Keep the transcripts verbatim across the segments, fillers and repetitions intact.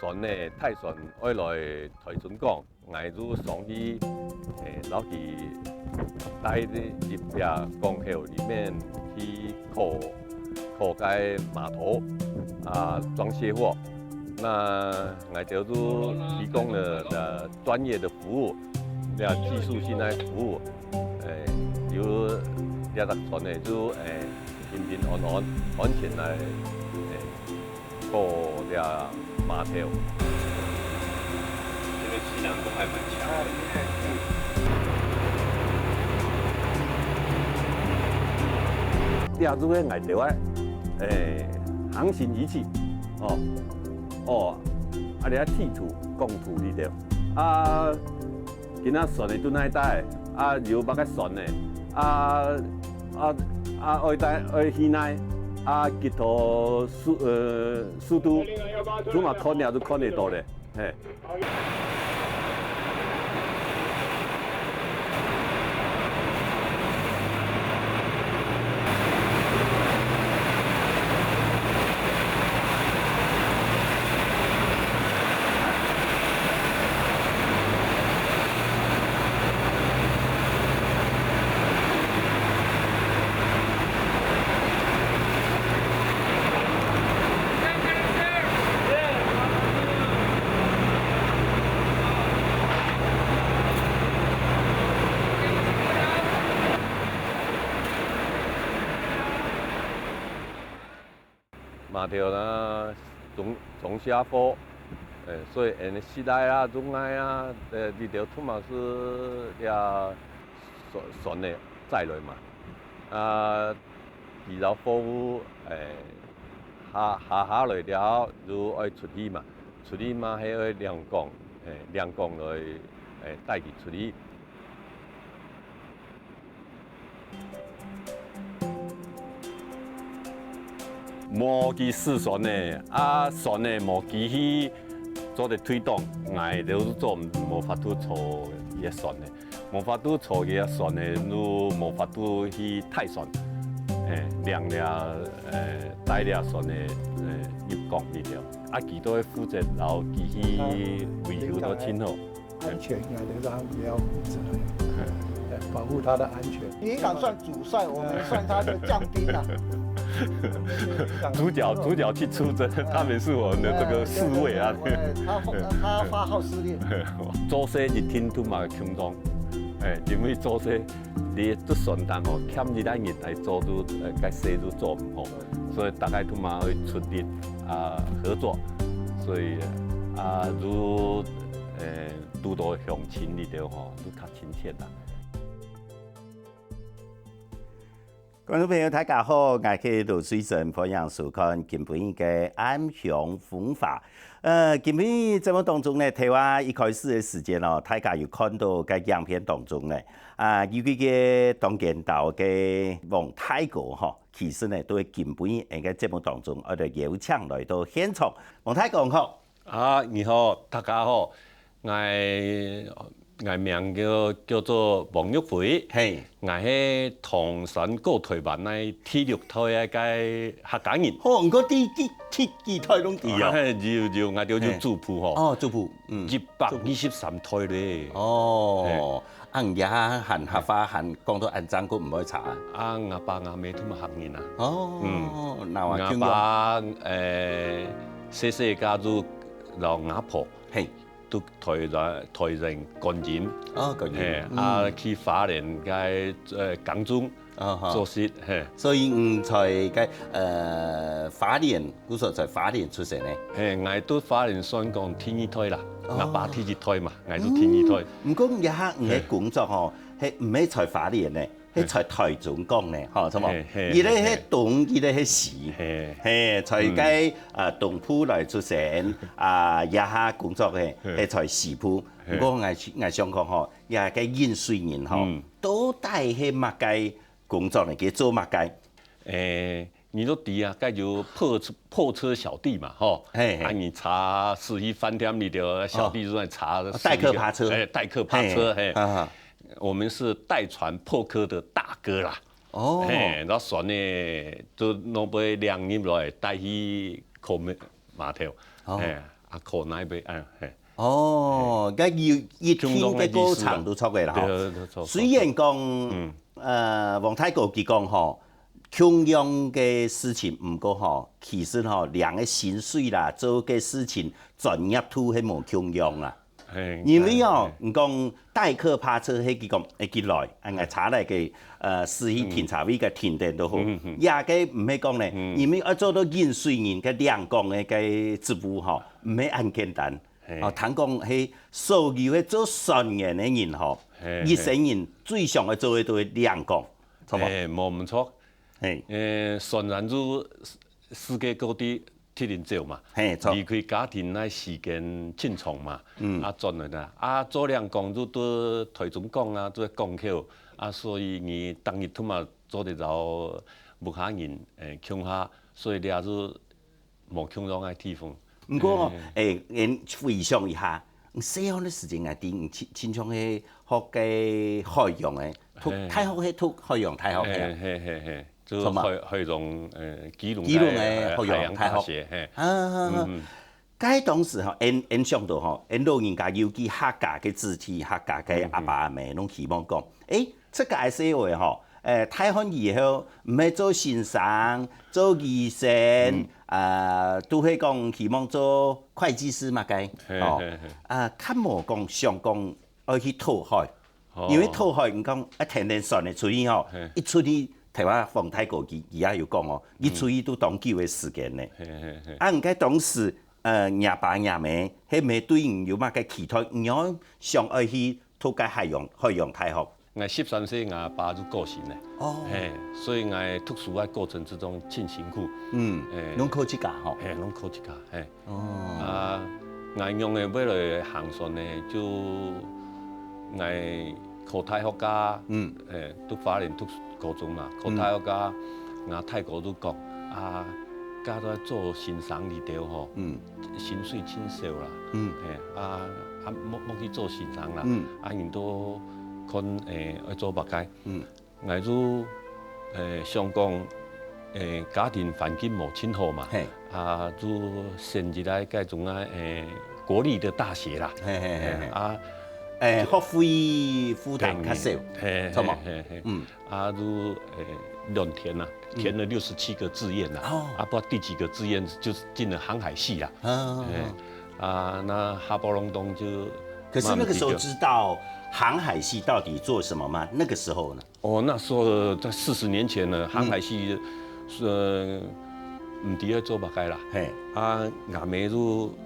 船呢，大船愛來台中港，𠊎就上去，欸，摎佢帶入這港口裡面去靠，靠該碼頭啊，裝卸貨。那𠊎兜就提供了，呃，專業的服務，這技術性的服務，欸，有這隻船呢，就，欸，平平安安、安全來，欸， 過這碼頭。這个氣囊都還蠻強的。這就係𠊎兜个，欸，航行儀器，哦，哦，啊，這地圖、光圖裡頭，啊， 今仔船仔對哪搭，啊，有麼个船仔，啊，啊，啊，愛帶，愛去哪，啊，幾多速，呃，速度，這嘛看了就看得到咧，嘿。 碼頭啦，中，中下貨，欸，所以𠊎等西來啊、中來啊，呃，這條都嘛係這船，船仔載來嘛。啊，佢兜貨物，欸，下，下下來了後，就愛出去嘛，出去嘛，係愛領港，欸，領港來，欸，帶佢出去。 無佢駛船呢，啊，船呢無機器做得推動，𠊎兜做無法度坐佢个船呢，無法度坐佢个船呢，就無法度去大船，欸，領這，欸，帶這船呢，欸，入港裡頭。啊，佢兜會負責摎機器維修到盡好。 安全，𠊎兜愛負責任，保護他的安全。你敢算主帥，我們算他的將兵啊。主角，主角去出征，他們是我們的這個侍衛啊。對，他發，他發號施令。做事一定都嘛輕鬆，欸，因為做事你做船單吼，欠一個人來做都，呃，該事都做毋好，所以大家都嘛會出力啊，合作，所以啊，如，呃， 堵到鄉親裡頭吼，就較親切啦。觀眾朋友，大家好，𠊎係盧水生，歡迎收看今晡日个《暗香風華》。呃，今晡日節目當中呢，頭下一開始个時間哦，大家有看到該影片當中呢，啊，有幾個當見到个王大哥吼，其實呢，都係今晡日𠊎个節目當中，𠊎就邀請來到現場。王大哥好。 啊，你好，大家好，𠊎，𠊎名叫，叫做王玉輝，嘿。𠊎係唐山過臺灣个第六代个客家人。吼，毋過第，第，第幾代攏知哦。啊，有，有，𠊎兜有祖譜吼。嘿。哦，祖譜，嗯。一百二十三代咧。哦。嘿。 恁樣還客話還講到恁正，閣毋會差啊？啊，吾爸吾姆都嘛客人啊。哦，嗯。那我聽過。吾爸，誒，細細个就摎吾婆，嘿。都台灣，台灣觀音。哦，觀音。嘿，嗯。啊，去花蓮該，呃，耕種，啊哈。做事，嘿。所以，嗯，在該，呃，花蓮 故所在花蓮出生呢？嘿，𠊎在花蓮算講第二代啦，哦。吾爸第一代嘛，𠊎就第二代。嗯，毋過這下你个工作吼，嘿。係毋係在花蓮呢？嘿。係在台中港呢，吼，係無？嘿，嘿，佢个係東，嘿，嘿。佢个係西。嘿。嘿，在該，嗯。啊，東部來出生，啊，這下工作个，嘿。係在西部。嘿。毋過𠊎，𠊎想講吼，這个引水人吼，嗯。到底係麼个工作呢？佢做麼个？誒， 你都知啊，該有破車，破車小弟嘛，吼。嘿，嘿。啊，你查，駛去飯店裡頭，小弟就在查，哦，代客泊車。哎，代客泊車，嘿，嘿。啊哈。我們是代船破科的大哥啦。哦。嘿，然後船呢，就攏會領入來，帶去靠碼，碼頭。哦。嘿。啊，可能會，啊，嘿。哦，該有一定个過程都出來啦吼。對，對，對，對。雖然講，呃，黃大哥佢講吼，共樣个事情，毋過吼，其實吼，兩个薪水啦，做个事情專業度係無共樣啦。 嘿，因為哦，嘿。你講代客泊車，係佢講，係佢來，啊，𠊎車來个，呃，司機停車位个停等都好。嗯，嗯。也个毋係講呢，嗯。因為愛做到引水人个領港个个職務吼，毋係恁簡單。嘿。哦，聽講係所有个做船員个人吼，嘿，一生人最想愛做个都係領港，著無？嘿，無毋著。嘿。呃，船員就世界各地 一定走嘛，嘿，著。離開家庭个時間盡長嘛，嗯。啊，轉來啦，啊，做領港就對台中港啊，做港口啊，所以你逐日都嘛做得摎屋下人，誒，共下，所以這就無共樣个地方。毋過，誒，𠊎回想一下，細漢个時節，𠊎知你親，親像係學个海洋个，讀，嘿。大學係讀海洋大學个啊。嘿，嘿，嘿，嘿。 就著無？海，海洋，呃，基隆个，基隆个海洋大學。海洋大學，嘿。啊，嗯。該當時吼，𠊎，𠊎想到吼，𠊎老人家尤其客家个子弟，客家个阿爸阿姆，攏希望講，誒，自家个細妹吼，誒，大漢以後，毋係做先生、做醫生，嗯。啊，都係講希望做會計師嘛，該，嘿，吼。嘿，嘿。啊，較無講想講愛去討海。 哦。因為討海，你講，啊，天天船仔出去吼，嘿。一出去，頭下黃大哥佢，佢也有講哦，一出去都當久个時間呢。嘿，嘿，嘿。啊，你該當時，呃，若爸若姆，係毋係對你有麼个期待？你有想愛去讀該海洋，海洋大學？𠊎十三歲，𠊎爸就過身了。哦。嘿，所以𠊎讀書个過程之中盡辛苦。嗯，嘿。攏靠自家吼。嘿，攏靠自家，嘿。 哦。啊，𠊎仰仔會來行船呢，就𠊎考大學个，嗯。誒，讀花蓮讀高中嘛，考大學个，嗯。𠊎大哥就講，啊，該做先生裡頭吼，嗯。薪水盡少啦，嗯。嘿，啊，啊，莫，莫去做先生啦，嗯。啊，你都看，誒，愛做麼个，嗯。 𠊎就，誒，想講，誒，家庭環境無盡好嘛，嘿。啊，就選一個該種啊，誒，國立的大學啦。嘿，嘿，嘿，嘿。誒，啊，誒，學費負擔較少，便宜，嘿，著無？嘿，嘿，嘿。嗯。啊，就，誒，兩填啦，嗯。填了六十七個志願啦，哦。啊，不知道第幾個志願就進了航海系啦。哦。嘿。啊，那哈巴隆咚就，可是那個時候知道航海系到底做什麼嗎？那個時候呢？ 哦，那時候在四十年前呢，嗯。航海系，呃，毋知愛做麼个啦。嘿。啊，𠊎姆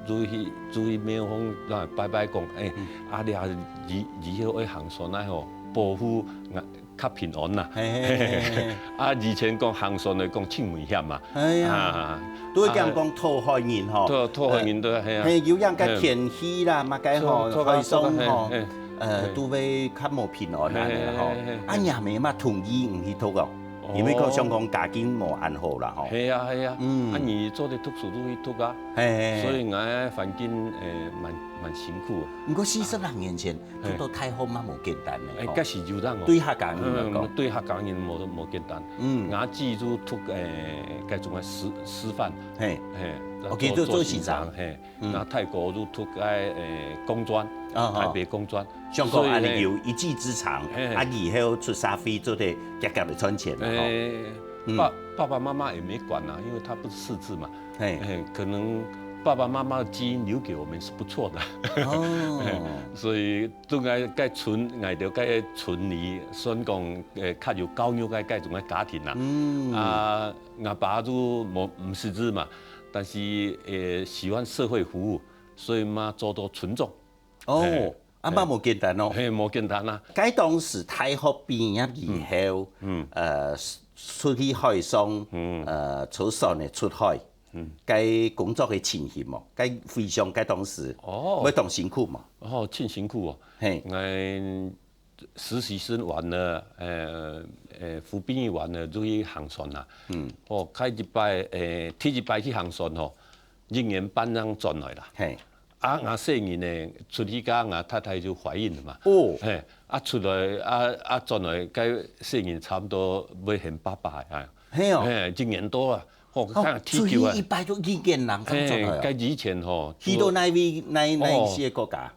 就，就去，就去廟方那拜拜講，誒，嗯。啊，你啊，以，以後愛行船啊吼，保護𠊎較平安啦。嘿，嘿，嘿，嘿，嘿。啊，以前講行船來講盡危險嘛。哎呀，啊，都會這樣講討海人吼。啊，討，討海人都，嘿啊。嘿，有樣个天氣啦，嘿。麼个吼，著，著啊，海上吼，著啊，嘿，嘿，呃，嘿。都會較無平安。 哦，恁樣吼。嘿，嘿，嘿，嘿。啊，若姆嘛同意你去讀哦，哦。因為講想講家境無恁好啦吼。係啊，係啊。嗯。啊，你做得讀書就去讀啊。嘿，嘿，嘿。所以𠊎環境，誒，蠻，蠻辛苦的。毋過四十零年前，嘿。讀到大學嘛無簡單呢，誒，吼。該時有影哦。對客家人來講。嗯，對客家人無，無簡單。嗯。𠊎姊就讀，誒，該種个師，師範。嘿。嘿，哦，佢就做先生。做，做先生，嘿。 嗯。那大哥就讀該，誒，工專，啊，台北工專。像講恁樣有一技之長，嘿。啊，以後出社會做得遽遽來賺錢啦，吼。誒，嗯。爸，爸爸媽媽也沒管啊，因為他不是識字嘛。嘿。誒，可能爸爸媽媽的基因留給我們是不錯的。哦。嘿，所以都該，該村，𠊎兜該村裡算講，誒，較有教育个該種个家庭啦。嗯。啊，𠊎爸就無，毋識字嘛。 但是，誒，喜歡社會服務，所以嘛做到村長。哦，嘿，啊，嘿。嘛無簡單哦。嘿，無簡單啊。該當時大學畢業以後，嗯，嗯。呃，出去海上，嗯。呃，坐船仔出海，嗯。該工作个情形無？該回想該當時，哦。會當辛苦無？哦，盡辛苦哦。嘿。𠊎 實習生完了，呃，呃，服兵役完了，就去行船啦。嗯。哦，開一擺，呃，第一擺去行船吼，一年半正轉來啦。嘿。啊，𠊎細人呢，出去个𠊎太太就懷孕了嘛。哦。嘿，啊，出來，啊，啊，轉來，該細人差不多會喊爸爸啊。嘿哦。嘿，一年多啊。吼，哦，看地球啊。出去一擺就一年人正轉來哦。嘿，該以前吼，去到哪位，哪，哪一些國家？哦，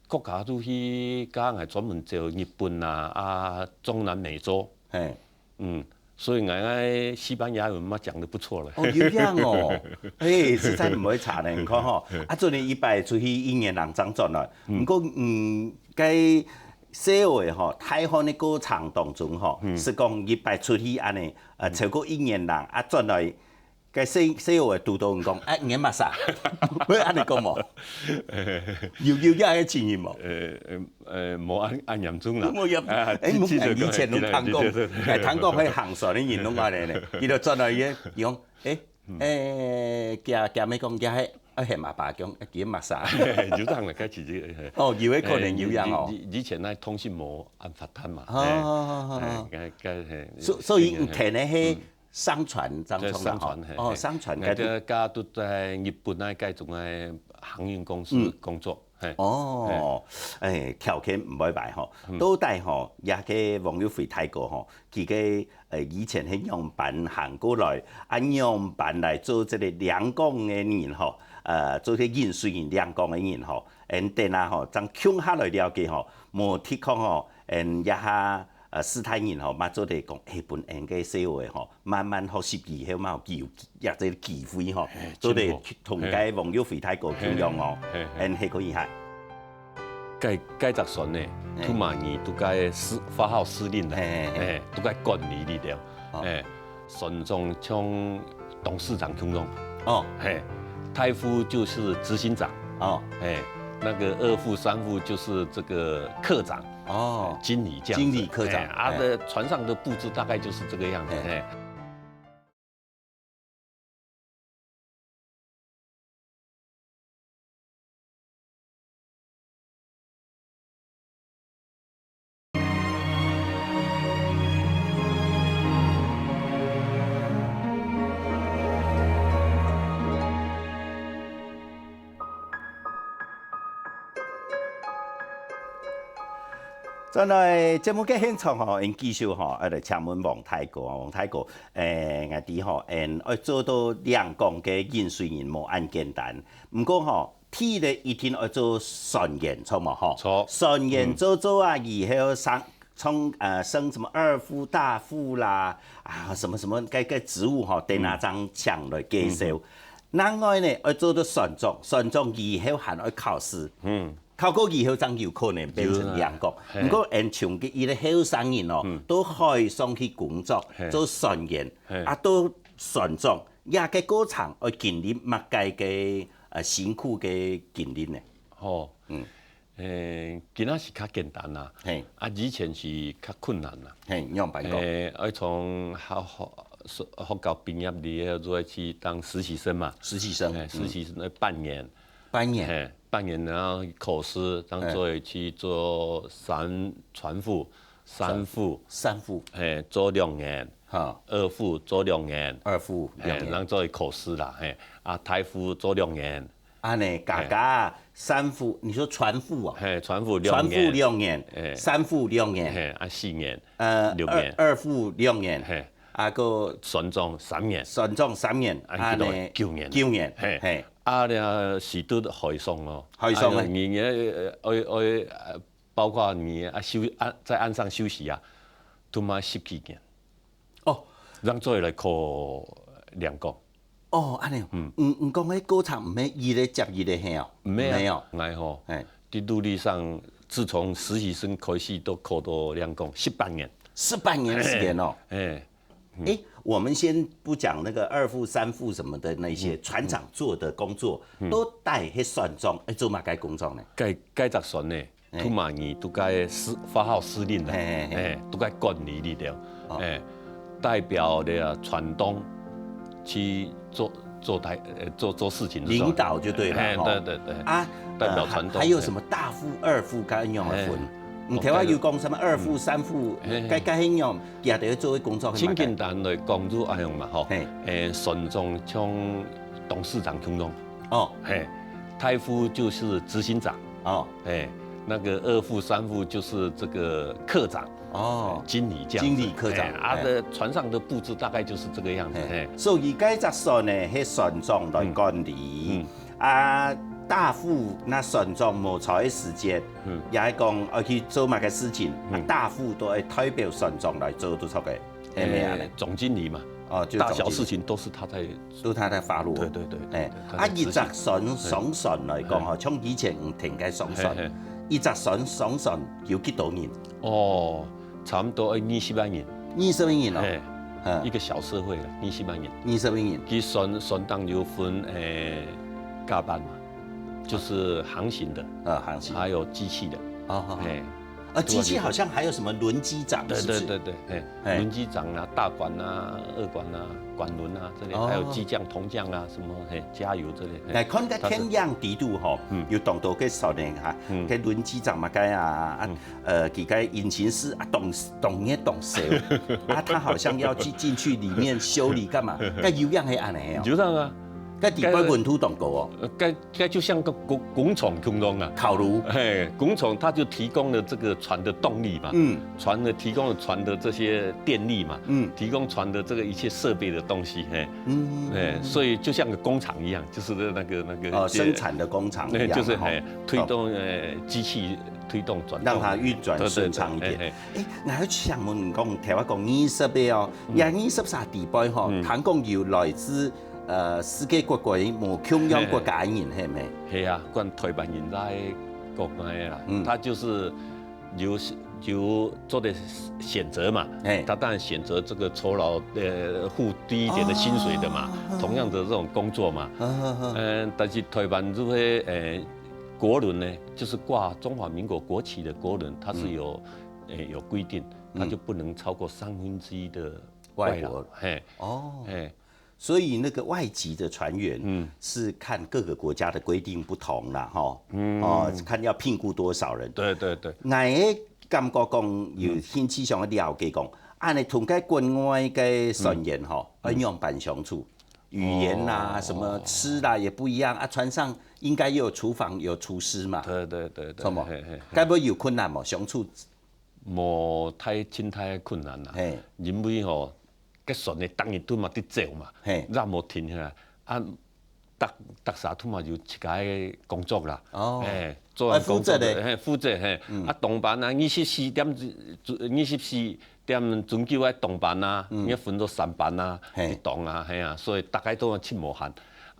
國家都去，該𠊎專門走日本啊，啊，中南美洲。嘿。嗯，所以𠊎，𠊎西班牙文嘛講得不錯了。哦，有影哦。嘿，實在毋會差呢，你看吼。啊，做你一擺出去一年人正轉來。嗯。毋過，嗯，該細个吼，大漢个過程當中吼，嗯。係講一擺出去恁呢，呃，嗯。超過一年人，啊，轉來 該細，細个堵到你講，哎，你乜啥？會恁呢講無？有，有這个情形無？呃，呃，呃，無恁，恁嚴重啦。無嚴，啊，哎，無，其實以前攏聽講，對，對，對，對。哎，聽講該行船个人攏恁呢呢，佢就轉來个，佢講，哎，嗯。哎，驚，驚咩講，驚該，啊，喊阿爸講，哎，佢乜啥？有影啦，該其實，嘿。哦，有个可能有影哦。哎，以，以，以前該通訊無恁發達嘛，哦，嘿，哦，哦，哦。哎，該，該，嘿，所，所以你聽个係，嗯。 商船當中啦，吼。在商船，嘿，哦，嘿。商船該，該个，該都在日本那該種个航運公司，嗯。工作，嘿。哦，嘿。哎，條件毋會歹吼。嗯。到底吼，這个王育輝大哥吼，佢个，呃，以前係仰般行過來，啊，仰般來做這个領港个人吼，呃，做這引水人領港个人吼，恁等啊吼，正共下來了解吼，無的確吼，嗯，這下 呃，世代人吼，嘛做得講，哎，分𠊎个細个吼，慢慢學習以後嘛有機，也這个機會吼，嘿，做得同該王育輝大哥共樣哦，嘿，嘿，嘿。恁係可以哈。該，該隻船呢，嘿。土馬尼都該司，發號司令的，嘿，嘿，嘿。哎，都該管理力量，哦。哎，船長像董事長共樣，哦。嘿，大副就是執行長，哦。哎，那個二副、三副就是這個課長。 哦，經理這樣子。經理課長，哎，啊，哎。這船上的布置大概就是這個樣子，哎。哎。轉來節目个現場吼，𠊎繼續吼，愛來請問王大哥啊，王大哥，誒，𠊎知吼，𠊎愛做到領港个引水人無恁簡單，毋過吼，第一一定愛做船員，著無吼？著。船員做做啊，以後上，從，呃，升什麼二副、大副啦，啊，什麼什麼該，該職務吼，等下正請來介紹。 另外呢，愛做到船長，船長以後還愛考試，嗯。考過以後正有可能變成領港。有啊，嘿。毋過，𠊎像佢這个後生人哦，嗯。到海上去工作，嘿。做船員，嘿。啊，到船長，這个過程愛經歷麼个个，呃，辛苦个經歷呢？吼，嗯。 誒，今仔是較簡單啦，嘿。啊，以前是較困難啦。嘿，仰般講？誒，愛從學，學，學校畢業了後，就愛去當實習生嘛。實習生，誒，嗯。實習生愛半年。半年。嘿，半年，然後考試，當做去做三，船副、三副。三副。嘿，做兩年。哈。二副做兩年。二副兩年。嘿，當做考試啦，嘿。啊，大副做兩年。 恁呢，加加，嘿。三副，你說船副啊？嘿，船副兩年。船副兩年，嘿。三副兩年。嘿，啊，四年，呃，六年。二，二副兩年，嘿。啊，个船長三年。船長三年，啊，恁呢，去到九年。九年，嘿。嘿。啊，這時都海上咯。海上啊。啊，你，你，呃，愛，愛，呃，包括你啊，休，啊，在岸上休息啊，都嘛十幾年。 哦。正做得來考領港。哦，恁呢哦。嗯。嗯，你講个過程毋係一个接一个係哦？毋係啊，毋係哦。𠊎吼，嘿。在陸地上，自從實習生開始，都考到領港十八年。十八年時間哦。嘿，嘿。嗯。誒，我們先不講那個二副、三副什麼的那些船長做的工作，嗯。都帶去船長，誒，做麼个工作呢？該，該隻船呢， 哎。土馬尼都該司，發號司令的，嘿，嘿，嘿。哎，都該管理力量，哦。哎，代表的船東去做，做代，呃，做，做事情的時候。領導就對了，哎，吼。對，對，對。啊，代表船東，呃，還，還有什麼大副、二副該仰般分？哎。你頭下有講什麼二副、哦，該，三副，嘿，嘿。該，該仰，佢兜做个工作係麼个？真簡單來講就恁樣嘛，吼。嘿。哎，船長像董事長共樣。 哦。嘿，大副就是執行長。哦。嘿，那个二副、三副就是这个科长，哦，经理这样子。经理、科长，哎，啊，哎。这船上的布置大概就是这个样子，嘿，嘿。所以该只船呢，系船长来管理。嗯。嗯。啊，大副那船长无在个时节，嗯。也系讲要去做么个事情，啊，嗯。大副都会代表船长来做，都做个，系咪啊？哎，总经理嘛，哦，就总经理。大小事情都是他在都他在发落。对，对，对，对，哎，对，他在执行。啊，一只船，哎。上船来讲吼，哎。像以前你停个上船，嘿，嘿。一只船上船有几多人？哦，差不多二十万人。二十万人哦。哎，嗯。一个小社会了，二十万人。二十万人。其实船，船当有分，哎，甲板嘛，就是航行的，啊，航行。还有机器的。哦，哦，哦。哎。啊，机器好像还有什么轮机长，对，是不是？对，对，对，哎，哎。轮机长啊，大管啊，二管啊，管轮啊，这类，哦。还有机匠、铜匠啊，什么，嘿，加油这类，嘿。来看个天样底肚吼，它是，嗯。有当多个少年哈，嗯。个轮机长嘛，该啊，啊，嗯。呃，几个引擎师啊，懂，懂也懂手，啊，他好像要去进去里面修理干嘛？该有样系安尼哦。有样啊。该底背温度当高哦。呃，该 应该就像个工，工厂共样啊。烤炉。嘿，工厂它就提供了这个船的动力嘛，嗯。船呢提供了船的这些电力嘛，嗯。提供船的这个一切设备的东西，嘿。嗯。哎，所以就像个工厂一样，就是那个，那个，哦，生产的工厂一样，对，就是，哈。嘿，推动，哦。呃，机器推动转动。让它运转顺畅一点。对，对，对，嘿，嘿。哎，那我想问你讲，台湾讲二十个哦，嗯。也二十三底背吼，嗯。谈讲有来自 呃，世界各国無共樣國家个人，嘿。係無？係啊，管台灣人在國外啦，嗯。他就是有，有做的選擇嘛，嘿。他當然選擇這個酬勞，呃，付低一點的薪水的嘛，哦。同樣的這種工作嘛。嗯，嗯，嗯。嗯，但是台灣就會，呃，國輪呢，就是掛中華民國國旗的國輪，它是有，嗯。呃，有規定，它就不能超過三分之一的外勞，外國。嘿。哦。嘿。 所以那個外籍的船員，嗯。是看各個國家的規定不同啦，吼。嗯。哦，看要聘僱多少人。對，對，對。𠊎个感覺講，有興趣想要了解講，嗯。恁樣同該國外个船員吼，嗯。愛仰般相處？語言啦，哦。什麼吃啦也不一樣啊，船上應該又有廚房、有廚師嘛。對，對，對，對。是無？嘿，嘿，嘿。該會有困難無？相處 無太，真太困難啦。嘿。因為吼，該船呢，逐日都嘛在走嘛，嘿。也無停下來。啊，逐，逐儕都嘛有自家个工作啦。哦。嘿，做完工作的，愛負責的。嘿，負責，嘿。嗯。啊，當班啊，二十四點，二十四點鐘就愛當班啊，嗯。愛分做三班啊，嘿。一棟啊，嘿啊，所以大家都嘛盡無閒。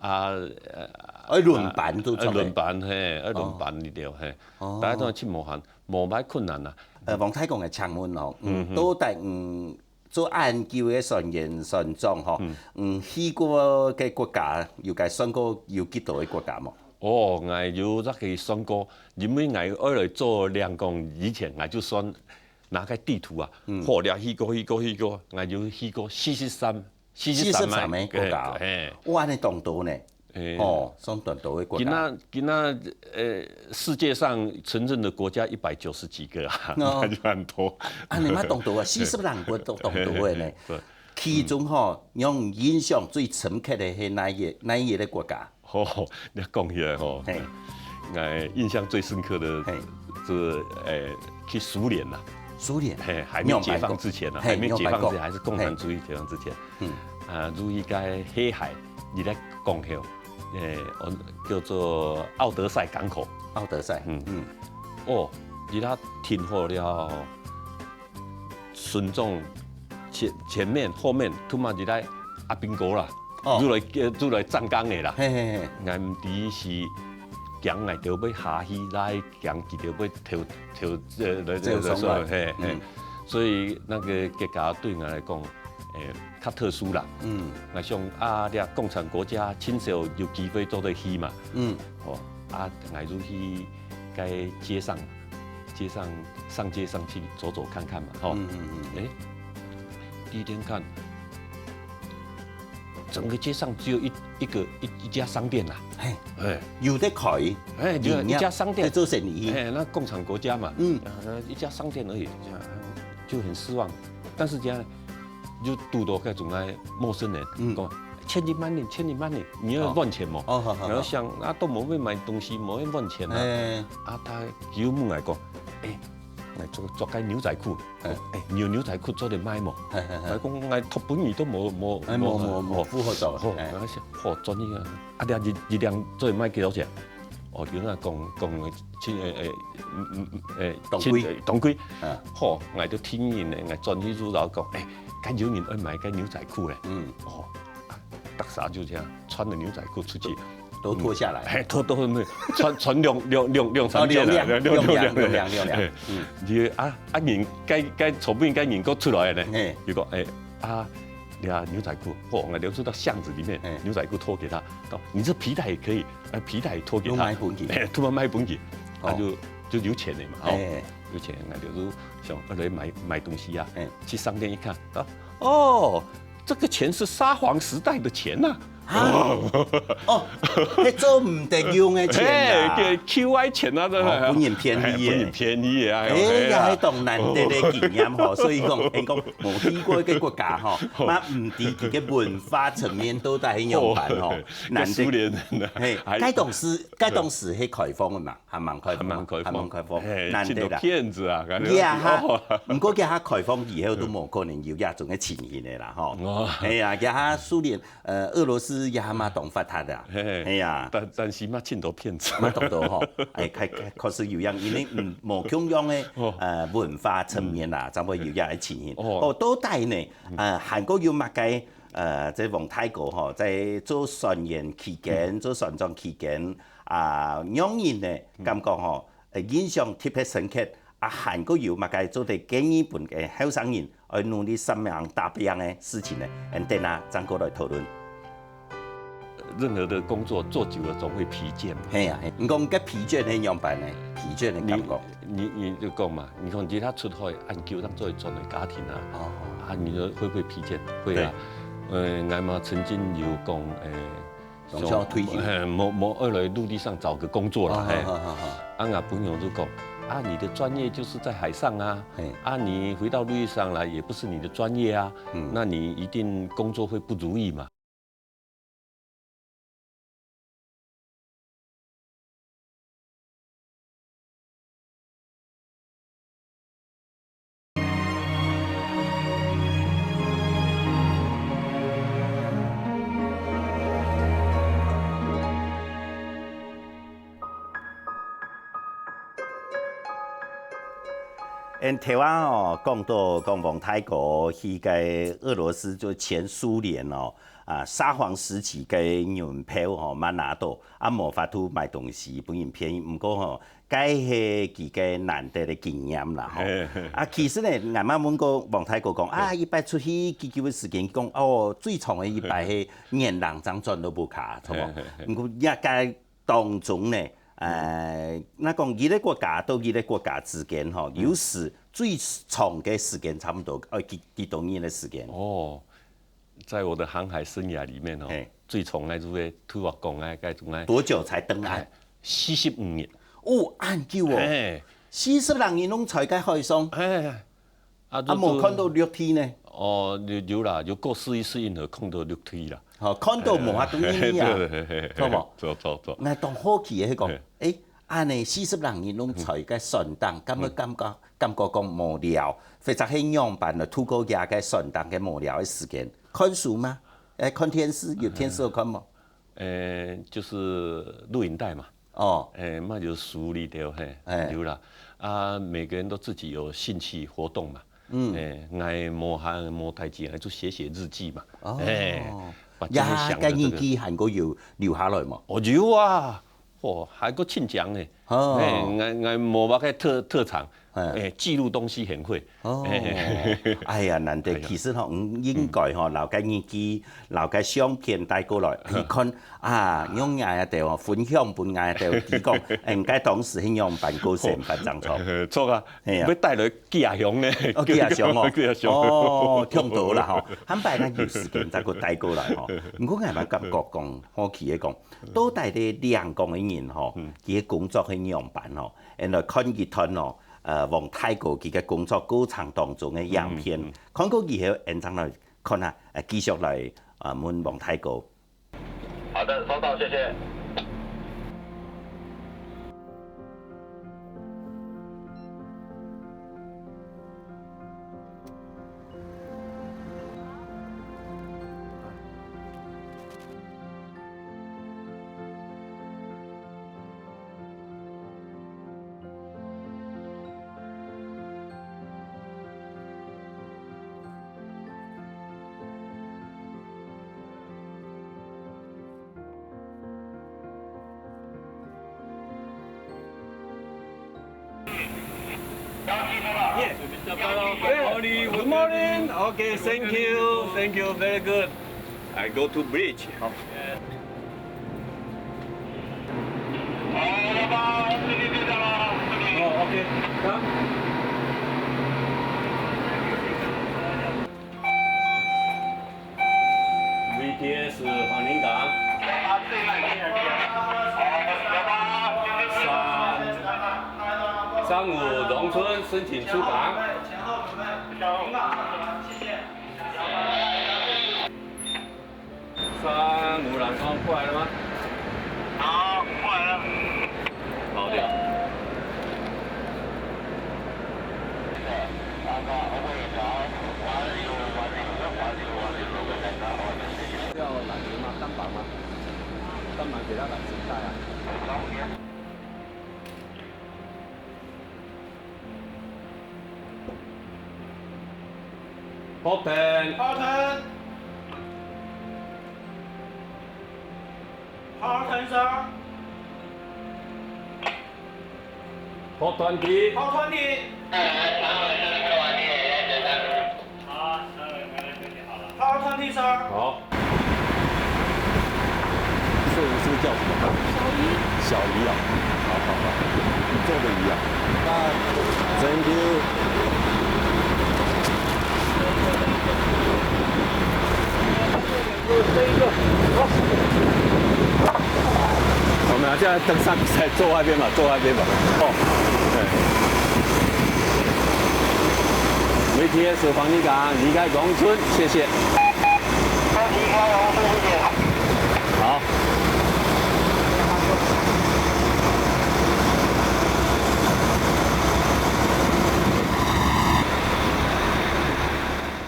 啊，呃，愛輪班都做得。啊，輪班，嘿，愛輪班哦。你著，嘿。哦。大家都嘛盡無閒。 無麼困難啊。呃，黃太公个請問哦，嗯，嗯哼。到底，嗯，做恁久个船員、船長吼，嗯。嗯，去過个國家，有該算過有幾多个國家無？哦，𠊎有這个算過，因為𠊎愛來做領航以前，𠊎就算拿个地圖啊，嗯。嚯，這去過，去過，去過，𠊎有去過四十三 四十三个國家哦。嘿，嘿。哇，恁樣當多呢。嘿。哦，算當多个國家。今仔，今仔，呃，世界上承認的國家一百九十幾個啊，哦。那就很多。啊，恁樣嘛當多啊，四十零個都當多个呢。對。其中吼，讓你印象最深刻个係哪一个，哪一个國家？ 吼，你講起來吼，嘿。𠊎印象最深刻的嘿。是，誒，去蘇聯啦。蘇聯？嘿，還沒解放之前啊，嘿，還沒解放之前，你有講過。還是共產主義解放之前。嘿。嗯。啊，入去該黑海，你來講吼，誒，我，叫做奧德賽港口。奧德賽，嗯。嗯。哦，你那停好了， 船長前，前面、後面，都嘛佇咧阿兵哥啦，哦。就來，呃，就來站崗个啦。嘿，嘿，嘿。𠊎毋知是驚𠊎兜會下去，抑係驚佢兜會偷，偷，呃，來，走上來。嘿，嘿。嗯。所以那個結果對𠊎來講，誒，較特殊啦。嗯。𠊎想啊，這共產國家盡少有機會做得去嘛。嗯。哦，啊，𠊎就去該街上 街上，上街上去走走看看嘛，吼。嗯，嗯，嗯。誒，第一天看，整個街上只有一，一個，一，一家商店啦。嘿，哎。有得開，哎，就一家商店。在做生意。哎，那共產國家嘛，嗯。啊，一家商店而已，這樣就很失望。但是這樣就堵到各種个陌生人，嗯。講，千一萬呢，千一萬呢，你愛換錢無？哦，好，好，好。然後想，啊，都無愛買東西，無愛換錢啊。哎。啊，佢就問𠊎講，哎，來做，做个牛仔褲，哎。哎，你有牛仔褲做得賣無？哎，哎，哎。𠊎講，𠊎讀本語都無，無，哎，無，無，無，無符合到，哦，哎。然後想，哦，專業啊，啊，你一，一領做得賣幾多錢？哦，有人講，講，千，哎，哎，嗯，嗯，嗯，哎，當貴。千，哎，當貴。啊。好，𠊎就聽人呢，𠊎轉去就老講，哎，該有人愛買个牛仔褲咧。嗯。哦，啊，大家就這樣穿著牛仔褲出去。都脫下來。哎，脫，脫，脫，穿，穿兩，兩，兩，兩三件啊，哦，兩領，兩，兩，兩領，兩領，兩領。哎，嗯。你啊，啊，人該，該，從不應該人都出來呢。哎。如果，哎，啊，你啊，牛仔褲，哦，我就走到巷子裡面，哎。牛仔褲脫給他，哦，你這皮帶也可以，呃，皮帶也脫給他。都賣分佢。哎，都賣分佢，哦。他就，就有錢了嘛，哦。哎。有錢，那就是想，呃，來買，買東西啊。哎。去商店一看，啊，哦，這個錢是沙皇時代的錢呐。啊？哦，那做毋得用的錢啊。哎，對，Q I錢啊，這个。哦，分人便宜耶。哎，分人便宜啊，哎，哎呀。也係當難得的經驗吼，所以講，人講無去過个國家吼，嘛毋知佢个文化層面到底係仰般吼，哦，難得。蘇聯人啊，嘿，還該當時，該當時係開放个嘛。 還蠻開放啊，還蠻開放。還蠻開放，嘿，難得啦。盡多騙子啊，感覺。這下，哦。毋過這下開放以後都無可能有這種个情形个啦，吼。哦。哎呀，這下蘇聯，呃，俄羅斯這下嘛當發達啊。嘿，哎呀。但，但是嘛盡多騙子。嘛當多吼，哎，確，確實有影，因為，嗯，無共樣个，哦。呃，文化層面啦，嗯。正會有這个情形。哦。哦，到底呢，呃，還過有麼个，呃，這王大哥吼，在做船員期間，嗯。做船長期間，啊，讓人呢，嗯。感覺吼， 呃，印象特別深刻，啊，還過有麼个做得建議分个後生人愛努力煞猛打拚个事情呢？𠊎等啊，正過來討論。任何的工作做久了總會疲倦嘛。係啊，係。你講該疲倦係仰般呢？疲倦个感覺。你，你，你就講嘛，你看你這下出海恁久，正做得轉來家庭啊，哦。啊，你說會不會疲倦？會啊。對。呃，𠊎嘛曾經有講，呃， 總是要退休。嘿，無，無，愛來陸地上找個工作啦，哦，嘿。好，好，好。啊，𠊎朋友就講，啊，你的專業就是在海上啊，嘿。啊，你回到陸地上來也不是你的專業啊，嗯。那你一定工作會不如意嘛。 𠊎頭下哦，講到講王大哥去該俄羅斯，就前蘇聯哦，啊，沙皇時期个銀票吼，嘛拿到，啊，無法度買東西，分人騙。毋過吼， 該係佢个難得个經驗啦，吼。嘿，嘿。啊，其實呢，𠊎嘛問過王大哥講，啊，嘿。一擺出去幾久个時間，講，哦，最長个一擺係年零正轉到屋下，著無？嘿，嘿，嘿。毋過也該當中呢，呃，嗯。若講一個國家到一個國家之間，吼，嗯。有時最長个時間差不多，呃，幾，幾多年个時間？哦，在我的航海生涯裡面，哦，嘿。 最長个就係頭下講个，該種个。多久才登岸？哎，四十五年。哦，恁久哦。哎。四十零年攏在該海上。哎，啊，啊，就，無看到陸地呢？哦，有，有啦，有過四一四運河看到陸地啦。好，看到無法度入去啊，哎，對，對，對，對，著無？著，著，著。𠊎當好奇个係講，哎。哎， 恁呢四十零年攏在該船頂，敢會感覺，感覺講無聊，或者係仰般來度過這个船頂个無聊个時間？看書嗎？哎，看電視，有電視好看無？呃，就是錄影帶嘛。哦。哎，嘛有書裡頭，嘿，哎。有啦。啊，每個人都自己有興趣活動嘛。嗯。哎，𠊎無閒無代誌，𠊎就寫寫日記嘛。哦。哎，把今天想的這個。呀，該日記還過有留下來無？哦，有啊。 哦，還過盡強呢。哦。哎，𠊎，𠊎無麼个特，特長，哎。哎，記錄東西很會。哦。哎。哎呀，難得，哎呀。其實吼，嗯，應該吼，嗯。留个日記，留个相片帶過來，嗯。你看啊，用𠊎兜哦，分享分𠊎兜，佢講，哎，應該當時係仰般過生活正著。著啊，哎呀。愛帶來寄阿雄呢。哦，寄阿雄哦。寄阿雄。哦，聽到啦吼，下擺若有時間再過帶過來吼。毋過𠊎嘛感覺講，好奇个講， 到底咧領工个人吼，嗯。佢个工作係仰般吼？𠊎來看一段吼，呃，王大哥佢个工作過程當中个影片，嗯，嗯。看過以後，𠊎正來看啊，呃，繼續來，啊，問王大哥。好的，收到，謝謝。Yes, Mister Barrow, good morning. Good morning. Okay, thank you. Thank you. Very good. I go to bridge. Oh, okay. Come. V T S 歡迎港。三，三五榮春申請出港。三五蘭芳過來了嗎？好，過來了。好的。要奶油嗎？蛋白嗎？蛋白給他來自己帶啊。好，停。好，停。好，停車。好，團體。好，團體。 好，上去上去就好了。好，上去上。好。是不是叫什么？小鱼。小鱼啊，好好好，你做的鱼啊。那 thank you。这一个，好。 我們這樣登上比賽，坐外面吧，坐外面吧。哦，對。V T S 黃金港，離開榮春，謝謝。離開榮春，謝謝。好。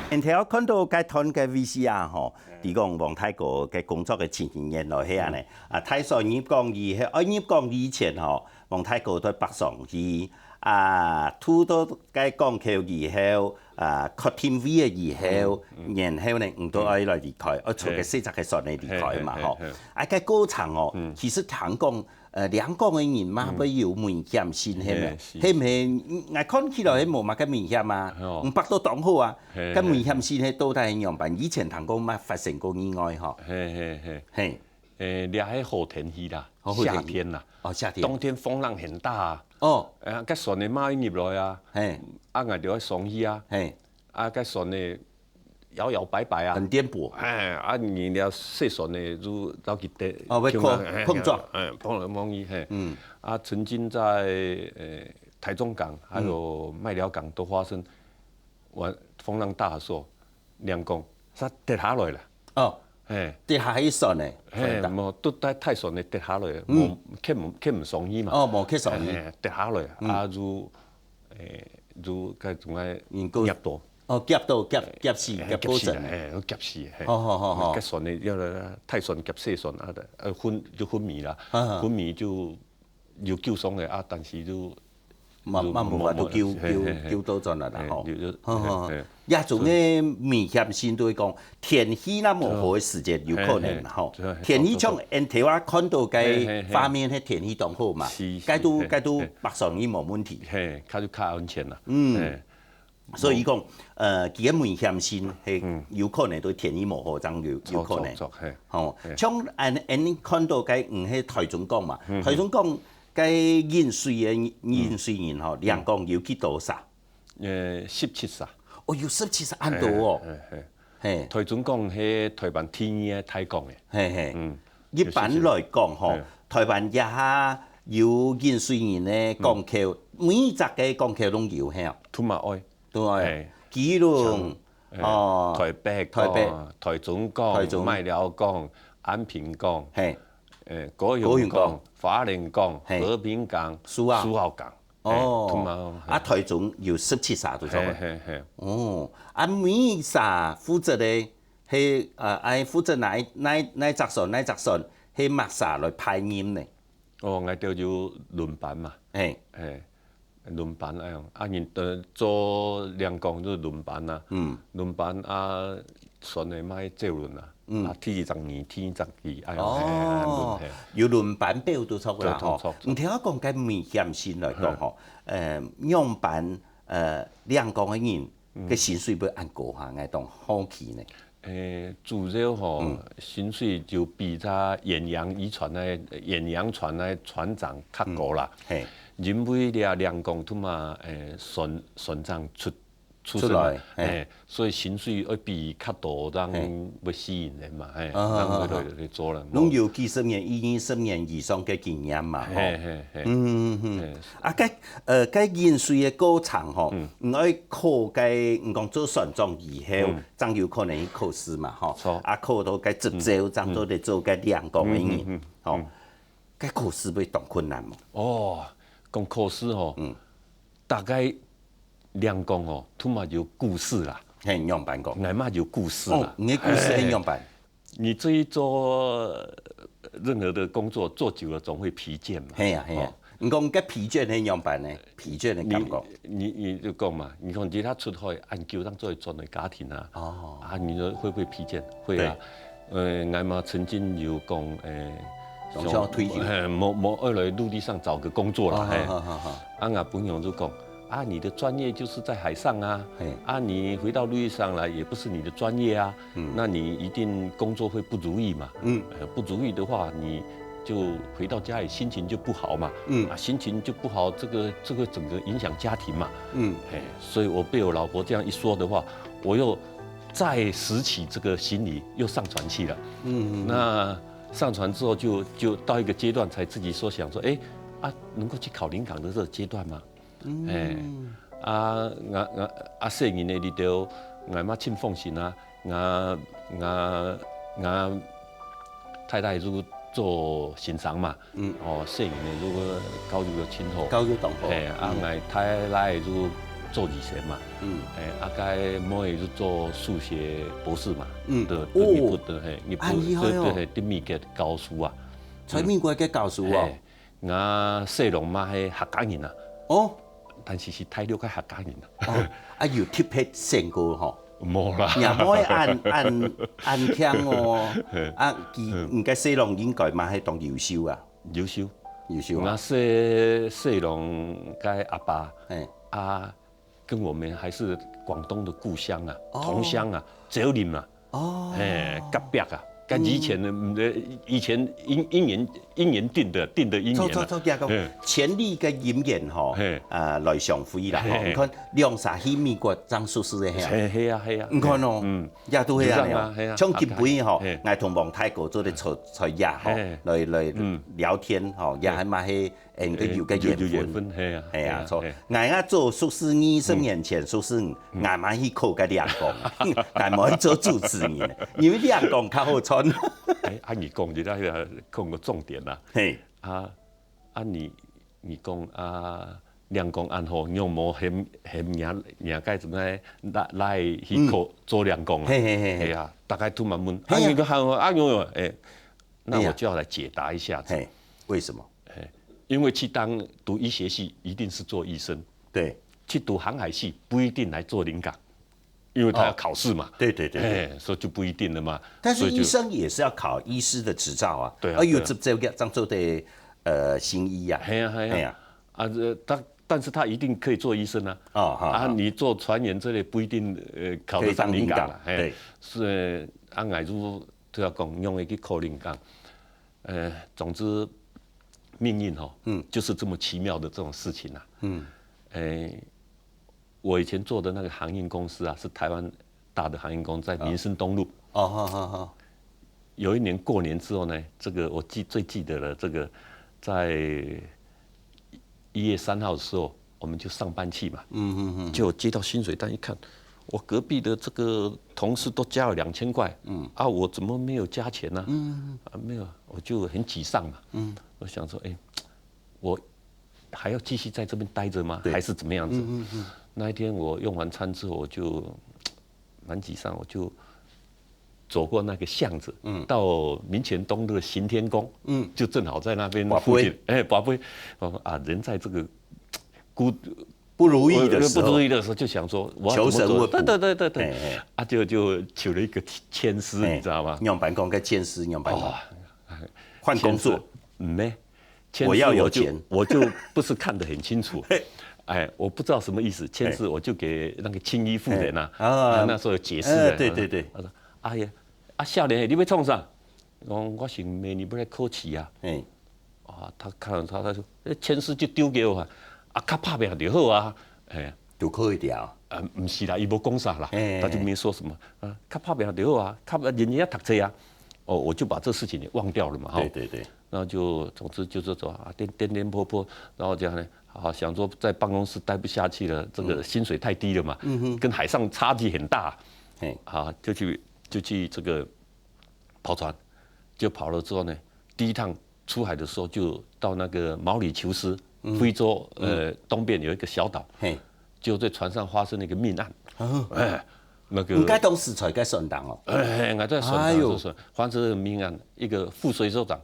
𠊎兜看到該段个V C R吼， 比講王大哥个工作个情形原來係恁呢。啊，大選入港以後，啊，入港以前吼，王大哥在北上去，啊，渡到該港口以後，啊，確定位了以後，然後呢，毋都愛來離開，愛坐个細隻个船仔離開嘛，吼。啊，該過程哦，其實聽講，呃，領港个人嘛，會有危險性，係無？係毋係？𠊎看起來係無麼个危險啊，毋，北到當好啊。 該危險性係到底係仰般？以前聽講嘛發生過意外吼。係係係。係。誒，這係好天氣啦，好天氣。夏天啦。哦，夏天。冬天風浪很大啊。哦。誒，該船仔嘛入來啊。係。啊，𠊎兜愛上去啊。係。啊，該船仔搖搖擺擺啊。很顛簸。誒，啊，你這細船仔就走去跌，哦，會碰，碰撞。誒，碰來碰去，係。嗯。啊，曾經在，誒，台中港還有麥寮港都發生 風浪大的時候，領港煞跌下來了。哦，係。跌下去船仔，嘿，無，都大，大船仔跌下來，無，牽毋，牽毋上去嘛。哦，無牽上去。嘿，跌下來，啊，就，誒，就該種个夾到。哦，夾到，夾，夾死，夾過身。夾死，嘿，夾死，嘿。好好好好。該船仔要來，大船夾細船啊，呃，昏，就昏迷啦，昏迷就 有救傷个啊，但是就慢慢無法度救，救，救倒轉來啦吼。好好好，這種个危險性都會講，天氣若無好个時節有可能啦吼。天氣像𠊎頭下看到个畫面，該天氣當好嘛，該都，該都北上去無問題。嘿，較就較安全啦。嗯。 所以講，呃，佢个危險性係有可能對天氣無好，正有，有可能。著，著，嘿。吼，像恁，恁看到該，嗯，係台中港嘛，台中港該引水个引水人吼，領港有幾多儕？呃，十七儕。哦，有十七儕恁多哦。嘿，嘿，嘿。嘿。台中港係台灣第二个大港誒。嘿嘿。嗯。一般來講吼，嘿。台灣這下有引水人个港口，每一隻个港口攏有，嘿哦。都嘛愛。 對，嘿。基隆、哦，台北港、台北、台中港、台中、麥寮港、安平港、嘿，呃，高雄港、高雄港、花蓮港、嘿，和平港、蘇澳、蘇澳港。哦，嘿，啊，台中有十七儕都差不多。嘿嘿嘿。哦，啊，每儕負責个，係，呃，愛負責哪一、哪一、哪一隻船、哪一隻船，係麼儕來派任呢？哦，𠊎兜有輪班嘛。嘿，嘿，輪班恁樣，啊，人，呃，做領港就輪班啊，嗯，輪班啊，船仔嘛愛走輪啊，嗯，啊，第一隻你，第一隻佢，哎呀，哦，嘿，嘿，有輪班表都著个啦吼。著，著，著。你聽我講，該危險性來講吼，呃，仰般，呃，領港个人，个薪水會恁高哈，𠊎當好奇呢。誒，主要吼，薪水就比在遠洋漁船个、遠洋船个船長較高啦。嘿，因為這領港都嘛，誒，船、船長出、出身嘛，出來，嘿，所以薪水會比較多，讓會吸引人嘛，嘿，讓會來、來做人。攏有幾十年、一二十年以上个經驗嘛，吼。嘿嘿嘿，嗯嗯嗯。啊，該，呃，該引水个過程吼，你愛考該，你講做船長以後， 正有可能去考試嘛，吼。著。啊，考到該執照，正做得做該領港个人，吼。該考試會當困難無？哦，講考試吼，大概領港吼，都嘛有故事啦。嘿，仰般講？𠊎嘛有故事啦。哦，你个故事係仰般？你出去做任何的工作，做久了總會疲倦嘛。嘿呀，嘿呀。哦。你講該疲倦係仰般呢？ 疲倦个感覺。你、你、你就講嘛，你看其他出海恁久，當做一轉个家庭啊，哦，啊，你說會不會疲倦？會啊。對。呃，𠊎嘛曾經有講，誒，想要退休。嘿，無、無，愛來陸地上找個工作啦，哦，嘿。好好好。啊，𠊎朋友就講，啊，你的專業就是在海上啊，嘿，啊，你回到陸地上來也不是你的專業啊， 嗯，那你一定工作會不如意嘛。嗯，呃，不如意的話，你就回到家裡心情就不好嘛。嗯，啊，心情就不好，這個、這個整個影響家庭嘛。嗯，嘿，所以我被我老婆這樣一說的話，我又再拾起這個行李，又上船去了。嗯，那上船之後就、就到一個階段才自己說想說，誒，啊，能夠去考領港的這個階段嗎？ 嗯，啊，𠊎、𠊎、啊，細人仔裡頭，𠊎嘛盡放心啊。𠊎、𠊎、𠊎太太就做先生嘛，嗯，哦，細人仔就教育个盡好，教育當好。嘿，啊，𠊎太太就做醫生嘛，嗯，嘿，啊，該妹就做數學博士嘛，嗯，對，對，日本的，嘿，日本，恁厲害哦。對，對，嘿，對美國教書啊。在美國个教書哦。嘿， 𠊎細郎嘛係客家人啊。哦，但是係大陸个客家人啊。哦，啊，有特別選過吼？無啦。若無恁、恁、恁慶哦，啊，佢、你个細郎應該嘛係當優秀啊。優秀。優秀啊。𠊎細、細郎个阿爸，嘿，啊， 跟我們還是廣東的故鄉啊，哦，同鄉啊，蕉林啊，哦，嘿，隔壁啊，跟以前的，嗯，以前姻、姻緣、姻緣定的，定的姻緣啊。著著著，佢講，嘿，千里个姻緣吼，嘿，啊，來相會啦，吼。嘿嘿，你看，兩儕去美國正熟事个，嘿啊。嘿，嘿啊，嘿啊，你看哦，嗯，也都係恁樣哦。就恁樣啊，嘿啊，像今晡日吼，嘿，𠊎同王大哥做得坐、坐這吼，嘿，來、來，嗯，聊天吼，也還蠻係 應該有个緣分。有、有緣分，嘿啊，嘿啊，著。嘿啊，嘿。𠊎啊做熟事，二十年前熟事，𠊎嘛去考个領港，𠊎無去做主持人，因為領港較好賺。誒，啊，你講這个，講个重點啦。嘿。啊，啊，你、你講啊，領港恁好，你有無嫌、嫌人、人家怎麼來、來去考、做領港啊？嘿嘿嘿嘿。嘿啊，大家都蠻問，啊，嘿啊。你个喊我，啊，有有，誒，那我就要來解答一下子。嘿，為什麼？ 嘿，因為去當讀醫學系一定是做醫生，對，去讀航海系不一定來做領港，因為他要考試嘛。哦，對對對對。嘿，所以就不一定了嘛。但是醫生也是要考醫師的執照啊，所以就不一定了嘛。對啊，對啊。啊，有執照个，正做得，呃，行醫啊。嘿啊，嘿啊。嘿啊。啊，這，他，但是他一定可以做醫生啊。哦，好，啊，好。你做船員這類不一定，呃，考得上領港啊。可以當領港，嘿，對。所以，啊，𠊎就，就要講，用一個考領港。 呃，總之，命運吼，嗯，就是這麼奇妙的這種事情啊。嗯，誒，我以前做的那個航運公司啊，是台灣大的航運公司，在民生東路。哦，好好好。有一年過年之後呢，這個我記、最記得了，這個在一月三號的時候，我們就上班去嘛。嗯嗯嗯。就接到薪水單一看，我隔壁的这个同事都加了两千块，嗯，啊，我怎么没有加钱呢？嗯，啊，没有，我就很沮丧嘛。嗯，我想说，哎，我还要继续在这边待着吗？还是怎么样子？嗯嗯嗯。那一天我用完餐之后，我就蛮沮丧，我就走过那个巷子，嗯，到民权东路的行天宫，嗯，就正好在那边附近，哎，跋杯，我说啊，人在这个孤不如意的时候，不如意的时候，就想说我要怎么做？求神问卜，对对对对对，啊，就就求了一个签诗，你知道吗？仰般讲个签诗，仰般讲，换工作，没，我要有钱，我就不是看得很清楚，哎，我不知道什么意思，签诗我就给那个青衣妇人啊，啊，那时候有解释的，对对对，他说，哎呀，啊，少年，你要创啥？我我想明年要来考试啊，哎。 啊，他看了他，他说，哎，签诗就丢给我啊，啊，较拍拚就好啊，哎，就可以了。啊，毋是啦，伊无讲啥啦，他就没说什么啊，较拍拚就好啊，较认真读书啊，哦，我就把这事情也忘掉了嘛，哈。对对对。然后就总之就是说啊，颠颠颠簸簸，然后这样呢，啊，想说在办公室待不下去了，这个薪水太低了嘛，嗯哼，跟海上差距很大，哎，啊，就去就去这个跑船，就跑了之后呢，第一趟出海的时候就到那个毛里求斯，非洲呃东边有一个小岛，嘿，就在船上发生了一个命案，哎，那个应该当时才该算档哦，哎，我在船上说说发生这个命案，一个副水手长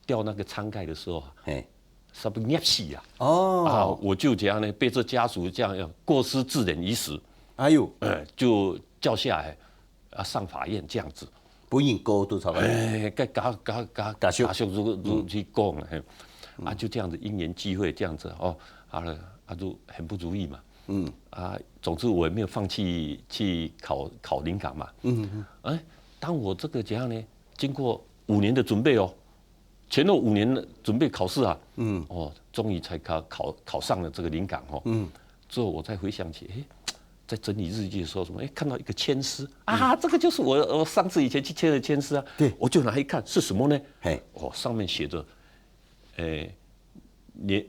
吊那个舱盖的时候，嘿，差不多淹死啊，哦，啊，我就这样呢，被这家属这样要过失致人于死，哎呦，哎，就叫下来，啊，上法院这样子。 本人高都差不多。哎，该家家家家属如如去讲，嘿，啊，就这样子因缘际会这样子哦，好了，啊，就很不如意嘛。嗯，啊，总之我也没有放弃去考考临港嘛。嗯，哎，当我这个怎样呢？经过五年的准备哦，前后五年的准备考试啊，嗯，哦，终于才考考考上了这个临港哦。嗯，之后我才回想起，哎。 在整理日记的时候，什么哎看到一个签诗啊，这个就是我我上次以前去签的签诗啊，对，我就拿一看是什么呢？嘿，哦，上面写着，哎，年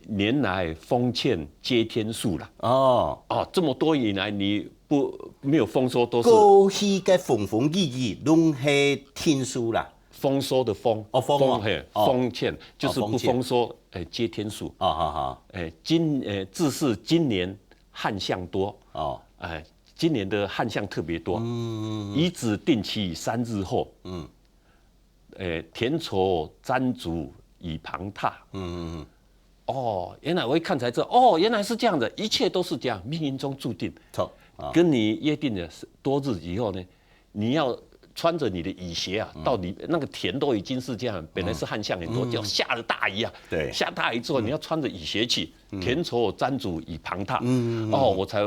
年来丰欠皆天数啦。哦哦，这么多以来你不没有丰收都是过去个风风雨雨拢系天数啦。 丰收的丰，哦丰哦，嘿，丰欠就是不丰收，哎，接天数，哦好好，哎，今哎，自是今年旱象多，哦，哎，今年的旱象特别多，嗯，以子定期三日后，嗯，哎，田丑占足以旁踏，嗯嗯嗯，哦，原来我一看才知道，哦，原来是这样的，一切都是这样，命运中注定，错，跟你约定的多日以后呢， 你要穿着你的雨鞋啊，到底那个田都已经是这样，本来是旱象很多，就下了大雨啊，对，下大雨之后你要穿着雨鞋去，田丑占足以旁踏，哦，我才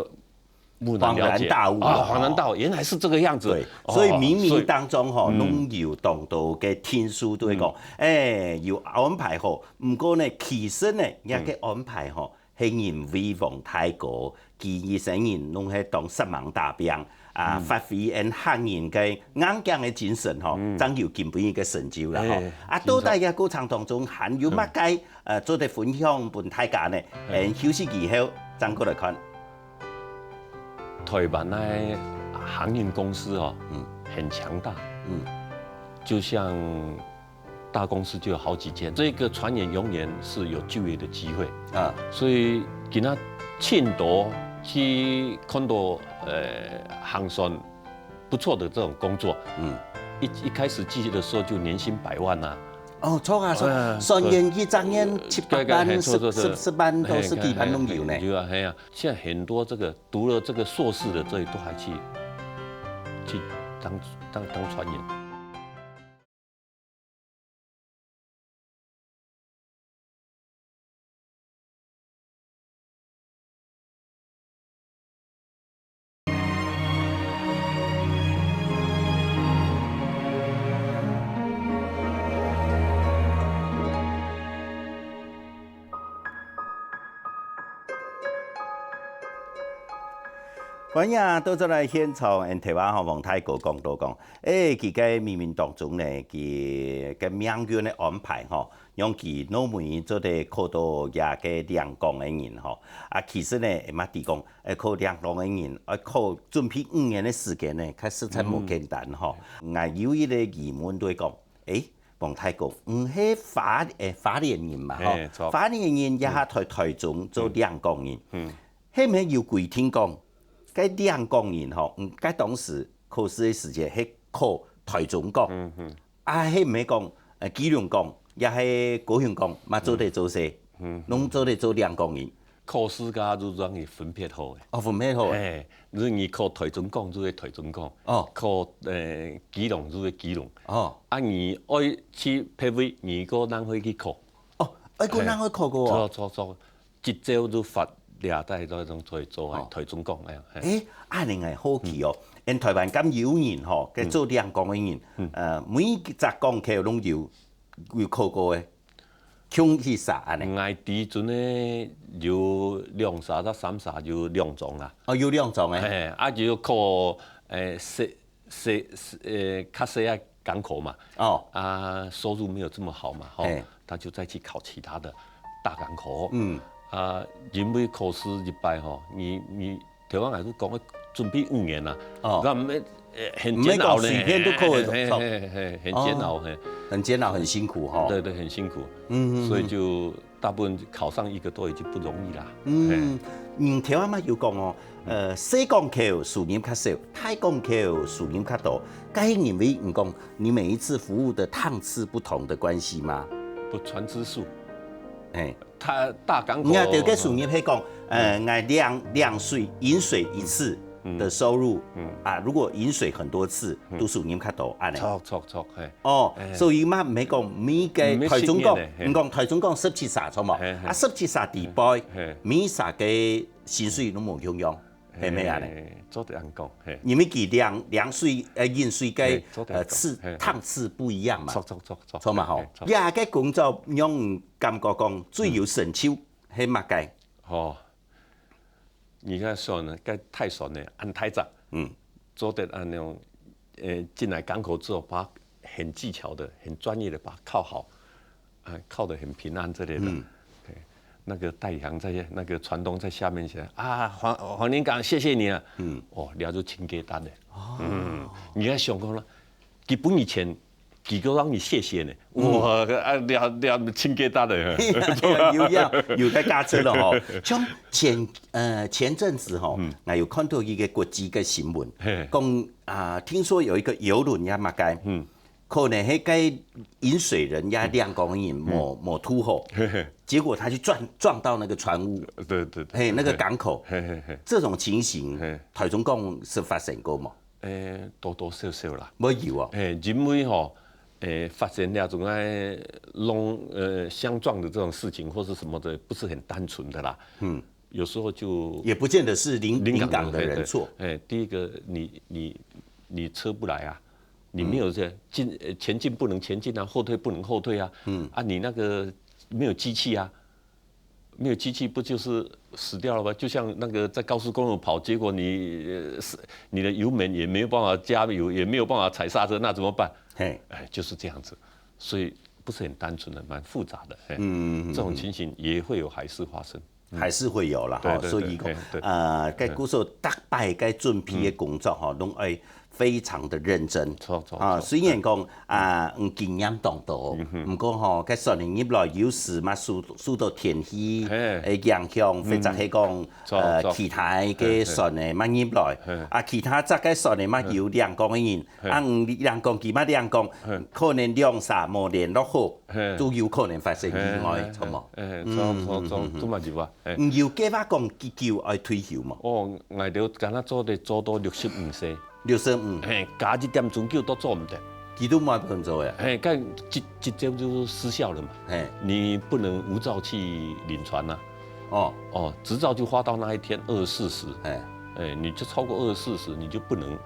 恍然了解，恍然大悟啊，恍然大悟，原来是这个样子，对，所以冥冥当中哈，拢有当多个天数都会讲，哎，有安排好，毋过呢，其实呢，人家个安排哈， 係人為王大哥，佢一生人攏係當煞猛打拚，啊，發揮恩客人个硬頸个精神吼，正有今晡日个成就啦吼。啊，到底个過程當中，還有麼个呃做得分享分大家呢？嗯，休息以後正過來看。台灣个航運公司哦，嗯，很強大，嗯，就像 大公司就有好几间，这个船员永远是有就业的机会啊。所以给他请到去看到呃航船不错的这种工作，嗯，一一开始进去的时候就年薪百万啊。哦，错啊，错，船员一张年七百万、十十十万到十几万都有呢。有啊，哎呀，现在很多这个读了这个硕士的，这都还去去当当当船员。歡迎倒轉來現場，𫣆頭下吼，黃大哥講到講，誒，佢个冥冥當中呢，佢个命運个安排吼，讓佢老尾做得考到這个領鋼个人吼。啊，其實呢，嘛知講，誒，考領鋼个人，愛考準備五年个時間呢，確實在無簡單吼。𠊎有一個疑問就係講，誒，黃大哥，你係花，誒，花蓮人嘛吼，嘿，著。花蓮人也下在台中做領鋼人。嗯。 係毋係有規定講，該領鋼人吼，嗯，該當時考試个時節係考台中鋼，嗯嗯，啊，係毋係講，呃，基隆鋼，也係高雄鋼，嘛做得做事，嗯，攏做得做領鋼人。考試个就讓你分別好誒。哦，分別好誒。哎，就是你考台中鋼就係台中鋼，哦，考，呃，基隆就係基隆，哦，啊，你愛去別位，你過另外去考。哦，愛過另外考過哦。著著著。 執照就發這帶都係做做哦，台中鋼恁樣。嘿。誒，恁樣𠊎好奇哦，𫣆台灣敢有人吼，該做領鋼个人，呃，每一隻鋼口攏有有考過个，共一儕恁樣。𠊎知陣个有兩儕到三儕有領章啊。哦，有領章誒。嘿，啊就考誒細 細，呃，較細个港口嘛，哦，啊，收入沒有這麼好嘛，吼，嘿，他就再去考其他的大港口。嗯，啊，因為考試一擺吼，你你台灣還是講要準備五年啊，哦，那沒，呃，很煎熬呢，毋係講隨便都考得著，嘿嘿嘿，很煎熬，哦，嘿，很煎熬，很辛苦吼。對對，很辛苦，嗯，所以就大部分考上一個都已經不容易啦。嗯，嘿，嗯，頭下嘛有講哦， 呃，細港口收入較少，大港口收入較多。該係因為你講，你每一次服務的趟次不同的關係嗎？不，船隻數。哎，大大港口，你看，這個收入係講，呃，𠊎領領水、引水一次的收入，嗯，啊，如果引水很多次，都收入較多，恁樣。著著著，嘿。哦，所以嘛，毋係講每個台中港，毋係一年的，嘿。你講台中港十七儕，著無？嘿嘿。啊，十七儕底背，嘿，每儕个 薪水攏無共樣，係毋係恁樣？嘿，做得恁講，嘿。因為佢領領水，呃，引水个，嘿，做得恁講，呃，次，嘿，嘿，趟次不一樣嘛。著著著著，著嘛吼。嘿，著。這個工作讓你感覺講最有成就，係麼个？哦，你看算了，該太算了，恁大隻，嗯，做得恁樣，呃，進來港口之後，把它很技巧的、很專業的把它靠好， 啊，靠得很平安之類的。嗯。對，那個帶領在那個船東在下面寫啊，黃黃連長，謝謝你啊。嗯。哦，了就清潔單的。哦。嗯，你要想講了，基本以前幾個讓你謝謝呢，哇，啊，了了清潔單的。有有有个價值了吼。像前呃前陣子吼，嗯，還有看到一個國際个新聞，嘿，講啊，聽說有一個遊輪呀，麼个，嗯， 可能係該引水人呀，領港人無無渡好，結果他去撞撞到那個船塢，對對對，嘿，那個港口，嘿嘿嘿，這種情形，嘿，台中港係發生過無？誒，多多少少啦，會有哦，嘿，因為吼，誒，發生那種誒，弄呃相撞的這種事情或是什麼的，不是很單純的啦，嗯，有時候就也不見得是臨臨港的人錯，誒，第一個你你你車不來啊， 你沒有這進呃前進不能前進啊，後退不能後退啊，嗯，啊你那個沒有機器啊，沒有機器不就是死掉了嗎？就像那個在高速公路跑，結果你呃是你的油門也沒有辦法加油，也沒有辦法踩剎車，那怎麼辦？嘿，哎，就是這樣子，所以不是很單純的，蠻複雜的，嘿，嗯，這種情形也會有海事發生。 還是會有啦，吼，對對對，所以講，嘿，對，呃，該故所逐擺个準備个工作吼，攏愛非常的認真。著著啊，著，雖然講啊，嗯，經驗當多，毋過吼，該船仔入來有時嘛受受到天氣个影響，或者係講，呃，其他个船仔嘛入來，啊，其他隻个船仔嘛有領港个人，啊，領港佢嘛領港，可能兩儕無聯絡好，都有可能發生意外，著無？ 誒，著著著，都嘛有啊。誒，你有計劃講幾久愛退休無？哦，𠊎兜敢若做得做到六十五歲。六十五。誒，加一點鐘久都做毋得。佢都無辦法做呀。誒，該執執照就失效了嘛。誒，你不能無照去領船啊。哦，哦，執照就發到那一天二十四時。誒，誒，你就超過二十四時，你就不能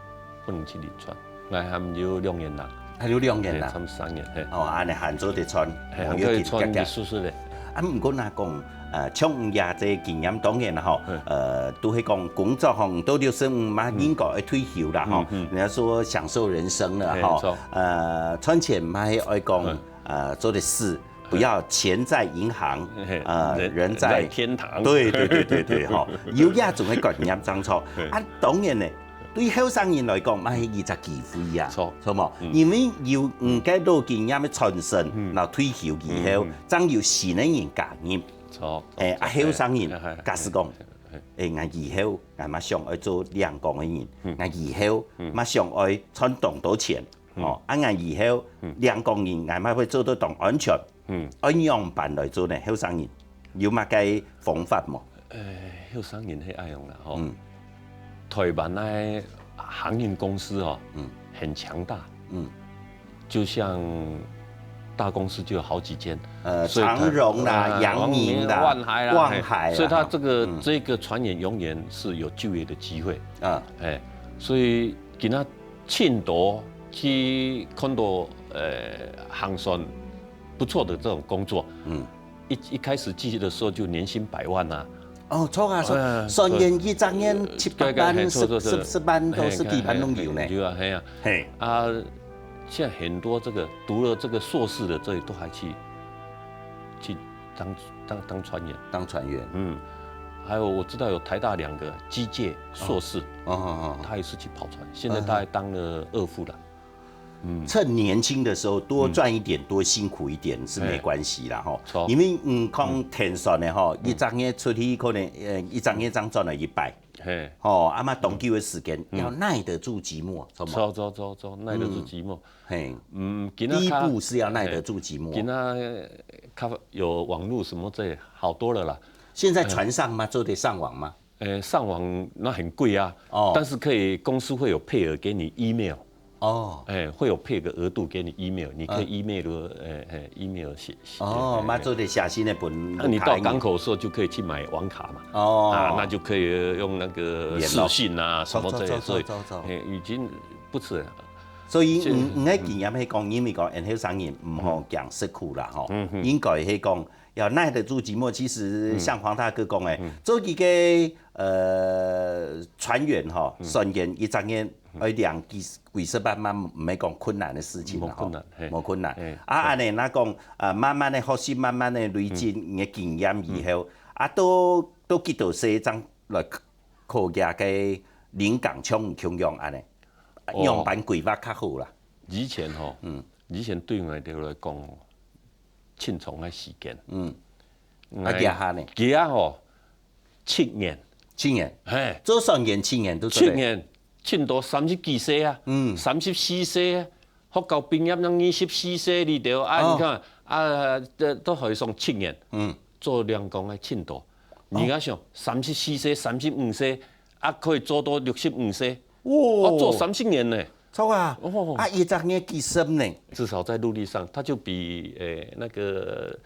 不能去領船。𠊎還有兩年啦。還有兩年啦。誒，差不多三年，誒。哦，恁樣還做得穿，誒，還可以穿一舒適的。啊，毋過若講，呃，像你這經驗，當然啦吼，呃，都係講工作吼，到六十五嘛應該愛退休啦吼。人家說享受人生了吼，呃，賺錢嘛係愛講，呃，做得使，不要錢在銀行，呃，人在天堂。對對對對對吼，有這種个觀念正著。啊，當然呢，對後生人來講，嘛係一隻機會啊，著無？因為有你个老經驗个傳承，然後退休以後，正有新个人加入。 著，欸，啊，後生人，假使講，欸，𠊎以後𠊎嘛想愛做領鋼个人，𠊎以後嘛想愛賺當多錢，哦，啊，𠊎以後領鋼人𠊎嘛會做到當安全，愛仰般來做呢？後生人有麼个方法無？呃，後生人係恁樣啦吼，台灣个航運公司吼，很強大， 就像大公司就有好幾間，呃，長榮啦、陽明啦、萬海啦，萬海啦，所以他這個這個船員永遠是有就業的機會啊，哎，所以今仔盡多去看到呃航船不錯的這種工作，嗯，一一開始去的時候就年薪百萬啊， 哦，著啊，著，船員一隻月七八萬、十十十萬到十幾萬攏有呢。有啊，係啊，係啊，啊，現在很多這個讀了這個碩士的，這裡都還去去當當當船員，當船員，嗯，還有我知道有台大兩個機械碩士，哦哦哦，他也是去跑船，現在他還當了二副了。 趁年輕的時候多賺一點，多辛苦一點是沒關係啦吼。因為嗯，講天算的吼，一隻月出去可能呃一隻月正賺了一百，係，吼，啊嘛當久的時間要耐得住寂寞，著無？著著著著，耐得住寂寞。係，嗯，今仔第一步是要耐得住寂寞。今仔較有網路什麼這好多了啦。現在船上嘛做得上網嗎？ 呃，上網那很貴啊，哦，但是可以公司會有配額給你 email，哦，哎，會有配個額度給你 email，你可以 email，哎哎，email 寫，哦，嘛做得寫信个本，那你到港口的時候就可以去買網卡嘛，哦，啊，那就可以用那個視訊啊什麼這些，所以，哎，已經不止。所以你你个經驗係講，因為講，後生人毋好驚食苦啦吼，應該係講 要耐得住寂寞，其實像黃大哥講个，做一個呃船員吼，船員一隻月愛領幾幾十萬嘛，毋係講困難个事情啦吼，無困難，係，無困難。啊，恁樣若講，呃，慢慢个學習，慢慢个累積你个經驗以後，啊，到到幾多歲正來考這個領港像共樣恁樣，仰般規劃較好啦？以前吼，嗯，以前對𠊎兜來講吼， 盡長个時間。嗯，啊，這下呢？這下吼，七年，七年，係，做船員七年都做得，七年，盡多三十幾歲啊，嗯，三十四歲啊，學校畢業正二十四歲裡頭啊，你看啊，都都可以算七年，嗯，做領港个盡多。你看想，三十四歲、三十五歲，啊，可以做到六十五歲，哦，做三十年呢。 著啊，啊，一隻月幾十呢？至少在陸地上，它就比呃那個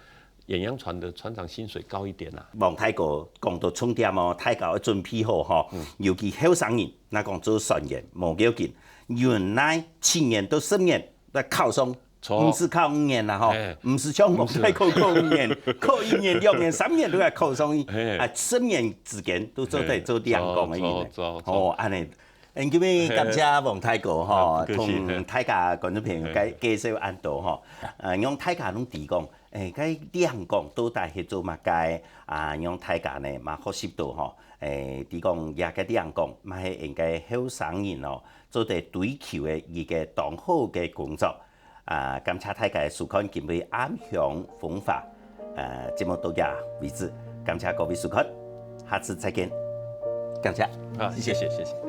遠洋船的船長薪水高一點啊。黃大哥講到重點哦，大家愛準備好吼，尤其後生人，若講做船員無要緊，忍耐七年到十年來考上，毋使考五年啦吼，毋使像黃大哥考五年，考一年、兩年、三年都來考上去，啊，十年之間都做得做領港个人呢。哦，恁樣。 嗯，今日感謝黃大哥吼，同大家觀眾朋友介介紹恁多吼，呃，讓大家攏知講，誒，該領港到底係做麼个啊？讓大家呢嘛學習到吼，誒，知講這個領港嘛係應該後生人哦，做得追求个一個當好个工作。 啊，感謝大家收看今晡暗香風華，呃，節目到這為止，感謝各位收看，下次再見，感謝，好，謝謝，謝謝。